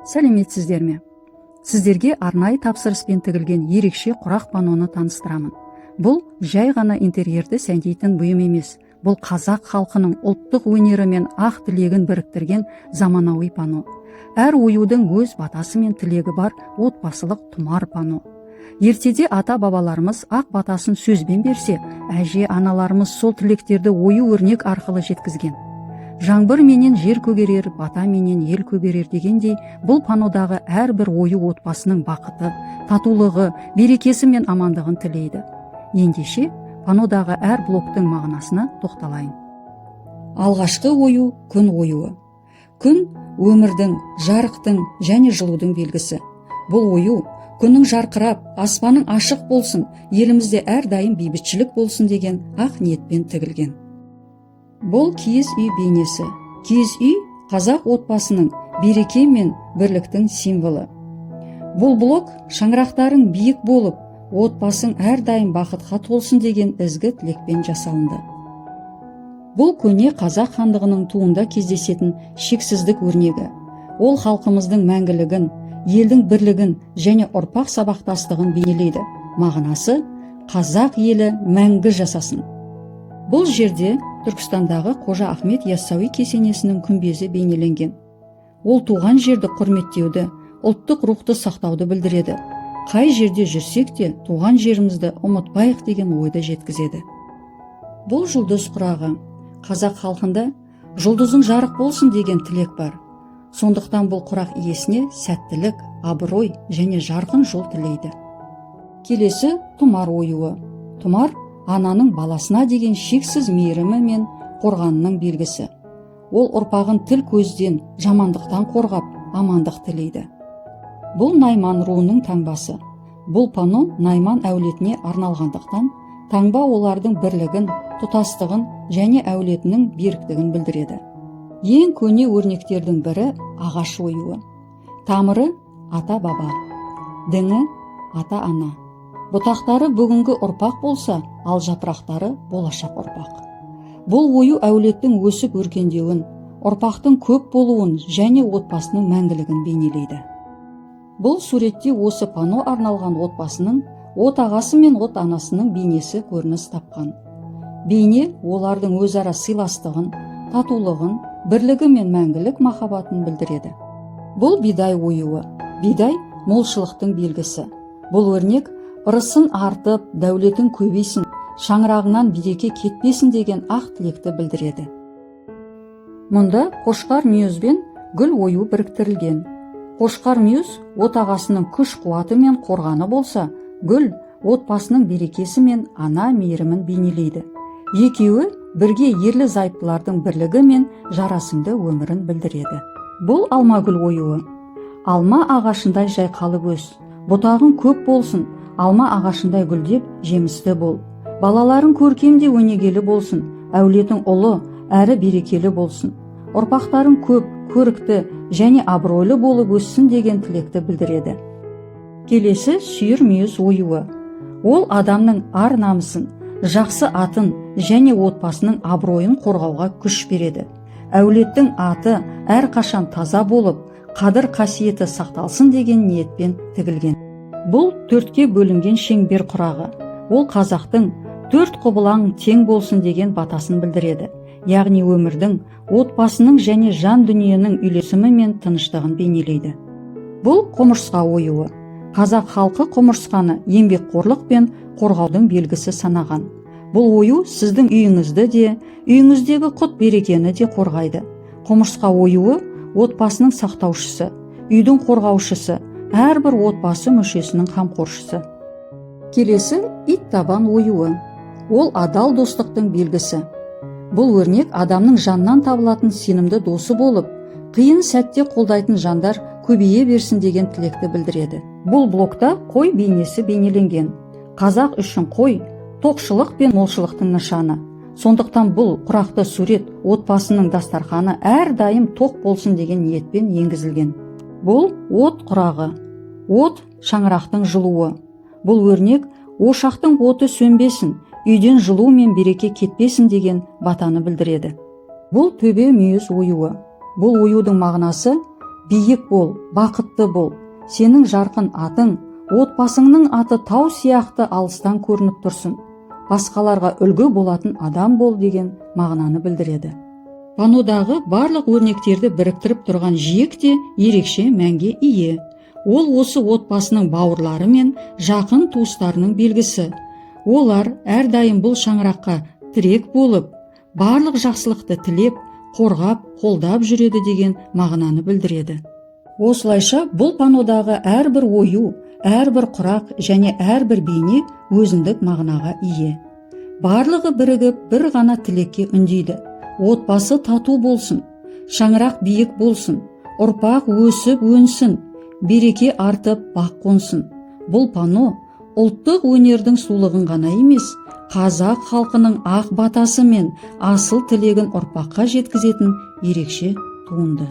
Сәлеметсіздер ме? Сіздерге арнайы тапсырыспен тігілген ерекше құрақ паноны таныстырамын. Бұл жай ғана интерьерді сәндейтін бұйым емес, бұл қазақ халқының ұлттық өнері мен ақ тілегін біріктірген заманауи пано. Әр оюдың өз батасы мен тілегі бар отбасылық тұмар пано. Ертеде ата бабаларымыз ақ батасын сөзбен берсе, әже аналарымыз сол тілектерді ою өрнек арқылы жеткізген. Жаңбыр менен жер көгерер, бата менен ел көгерер дегендей, бұл панодағы әрбір ою отбасының бақыты, татулығы, берекесі мен амандығын тілейді. Ендеше, панодағы әр блоктың мағынасына тоқталайын. Алғашқы ою – күн оюы. Күн – өмірдің, жарықтың және жылудың белгісі. Бұл ою күннің жарқырап, аспаның ашық болсын, елімізде әрдайым бейбітшілік болсын деген ақ ниетпен тігілген. Бұл киіз үй бейнесі. Киіз үй – қазақ отбасының береке мен бірліктің символы. Бұл блок шаңырақтарың биік болып, отбасың әрдайым бақытқа толсын деген ізгі тілекпен жасалынды. Бұл көне қазақ хандығының туында кездесетін шексіздік өрнегі. Ол халқымыздың мәңгілігін, елдің бірлігін және ұрпақ сабақтастығын бейнелейді. Мағынасы: қазақ елі мәңгі жасасын. Бұл жерде Түркістандағы Қожа Ахмет Яссауи кесенесінің күмбезі бейнеленген. Ол туған жерді құрметтеуді, ұлттық рухты сақтауды білдіреді. Қай жерде жүрсек те, туған жерімізді ұмытпайық деген ойды жеткізеді. Бұл жұлдыз құрағы. Қазақ халқында жұлдызың жарық болсын деген тілек бар. Сондықтан бұл құрақ иесіне сәттілік, абырой және жарқын жол тілейді. Келесі тұмар оюы. Тұмар – ананың баласына деген шексіз мейірімі мен қорғанының белгісі. Ол ұрпағын тіл көзден, жамандықтан қорғап, амандық тілейді. Бұл найман руының таңбасы. Бұл пано найман әулетіне арналғандықтан, таңба олардың бірлігін, тұтастығын және әулетінің беріктігін білдіреді. Ең көне өрнектердің бірі – ағаш оюы. Тамыры – ата баба, діңі – ата ана, бұтақтары бүгінгі ұрпақ болса, ал жапырақтары – болашақ ұрпақ. Бұл ою әулеттің өсіп өркендеуін, ұрпақтың көп болуын және отбасының мәңгілігін бейнелейді. Бұл суретте осы пано арналған отбасының отағасы мен от анасының бейнесі көрініс тапқан. Бейне олардың өзара сыйластығын, татулығын, бірлігі мен мәңгілік махаббатын білдіреді. Бұл бидай оюы. Бидай – молшылықтың белгісі. Бұл өрнек ырысын артып, дәулетің көбейсін, шаңырағыңнан береке кетпесін деген ақ тілекті білдіреді. Мұнда қошқар мүйіз бен гүл ою біріктірілген. Қошқар мүйіз отағасының күш қуаты мен қорғаны болса, гүл отбасының берекесі мен ана мейірімін бейнелейді. Екеуі бірге ерлі зайыптылардың бірлігі мен жарасымды өмірін білдіреді. Бұл алмагүл оюы. Алма ағашындай жайқалып өс, бұтағың көп болсын, алма ағашындай гүлдеп, жемісті бол, балаларың көркем де өнегелі болсын, әулетің ұлы әрі берекелі болсын, ұрпақтарың көп, көрікті және абыройлы болып өссін деген тілекті білдіреді. Келесі сүйір мүйіз оюы. Ол адамның ар намысын, жақсы атын және отбасының абыройын қорғауға күш береді. Әулеттің аты әрқашан таза болып, қадір қасиеті сақталсын деген ниетпен тігілген. Бұл төртке бөлінген шеңбер құрағы. Ол қазақтың төрт құбылаң тең болсын деген батасын білдіреді, яғни өмірдің, отбасының және жан дүниенің үйлесімі мен тыныштығын бейнелейді. Бұл құмырсқа оюы. Қазақ халқы құмырсқаны еңбекқорлық пен қорғаудың белгісі санаған. Бұл ою сіздің үйіңізді де, үйіңіздегі құт берекені де қорғайды. Құмырсқа оюы – отбасының сақтаушысы, үйдің қорғаушысы, әрбір отбасы мүшесінің қамқоршысы. Келесі ит табан оюы. Ол адал достықтың белгісі. Бұл өрнек адамның жаннан табылатын сенімді досы болып, қиын сәтте қолдайтын жандар көбейе берсін деген тілекті білдіреді. Бұл блокта қой бейнесі бейнеленген. Қазақ үшін қой – тоқшылық пен молшылықтың нышаны. Сондықтан бұл құрақты сурет отбасының дастарханы әрдайым тоқ болсын деген ниетпен енгізілген. Бұл от құрағы. От – шаңырақтың жылуы. Бұл өрнек ошақтың оты сөнбесін, үйден жылу мен береке кетпесін деген батаны білдіреді. Бұл төбе мүйіз оюы. Бұл оюдың мағынасы: Биік бол, бақытты бол, сенің жарқын атың, отбасыңның аты тау сияқты алыстан көрініп тұрсын, басқаларға үлгі болатын адам бол деген мағынаны білдіреді. Панодағы барлық өрнектерді біріктіріп тұрған жиек те ерекше мәнге ие. Ол осы отбасының бауырлары мен жақын туыстарының белгісі. Олар әрдайым бұл шаңыраққа тірек болып, барлық жақсылықты тілеп, қорғап, қолдап жүреді деген мағынаны білдіреді. Осылайша, бұл панодағы әрбір ою, әрбір құрақ және әрбір бейне өзіндік мағынаға ие. Барлығы бірігіп, бір ғана тілекке үндейді: отбасы тату болсын, шаңырақ биік болсын, ұрпақ өсіп өнсін, береке артып, бақ қонсын. Бұл панно ұлттық өнердің сұлулығын ғана емес, қазақ халқының ақ батасы мен асыл тілегін ұрпаққа жеткізетін ерекше туынды.